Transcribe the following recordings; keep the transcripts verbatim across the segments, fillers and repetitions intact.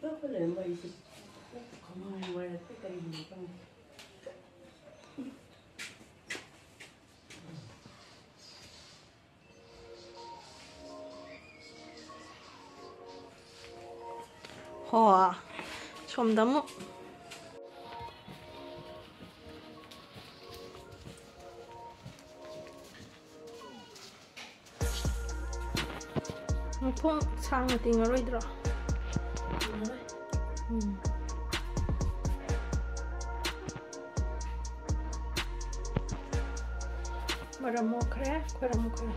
ꯀꯞꯄ ꯂꯩꯔꯝꯕ ꯑꯩꯁꯦ꯫ ꯀꯃꯥꯏꯅ ꯋꯥꯏꯔꯛꯇꯦ, ꯀꯔꯤꯒꯤꯅꯣ ꯈꯪꯗꯦ꯫ ꯍꯣ, ꯁꯣꯝꯗ ꯑꯃꯨꯛ꯫ ꯃꯈꯣꯡ ꯁꯥꯡꯅ ꯇꯤꯡꯉꯔꯣꯏꯗ꯭ꯔꯣ? ꯎꯝ꯫ ꯃꯔꯝ ꯃꯣꯛꯈ꯭ꯔꯦ, ꯈꯣꯏꯔꯝ ꯃꯣꯛꯈ꯭ꯔꯦ꯫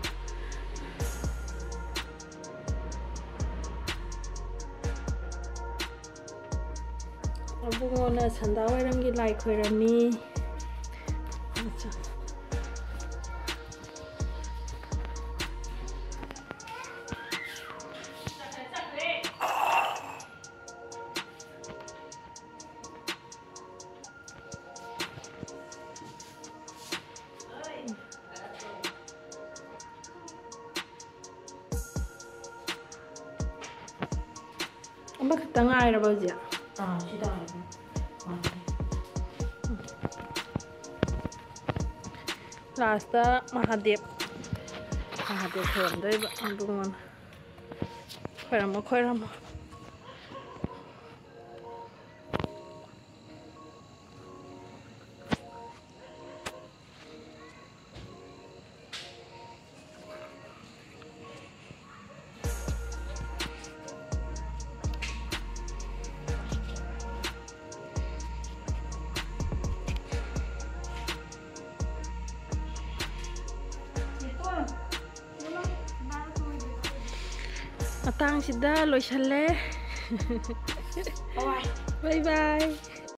ꯑꯕꯨꯡꯉꯣꯅ ꯁꯟꯗꯥ ꯋꯥꯏꯔꯝꯒꯤ ꯂꯥꯏ ꯈꯣꯏꯔꯝꯃꯤ꯫ ꯑꯃꯈꯛꯇ ꯉꯥꯏꯔꯕ ꯍꯧꯖꯤꯛ? ꯑꯥ, ꯁꯤ ꯇꯥꯔꯦ꯫ ꯂꯥꯁꯇ ꯃꯍꯥꯗꯦꯕ, ꯃꯍꯥꯗꯦꯕ ꯈꯣꯏꯔꯝꯗꯣꯏꯕ ꯏꯕꯨꯡꯉꯣꯅ꯫ ꯈꯣꯏꯔꯝꯃꯣ, ꯈꯣꯏꯔꯝꯃꯣ꯫ ꯃꯇꯥꯡꯁꯤꯗ ꯂꯣꯏꯁꯜꯂꯦ꯫ ꯕꯥꯏ ꯕꯥꯏ꯫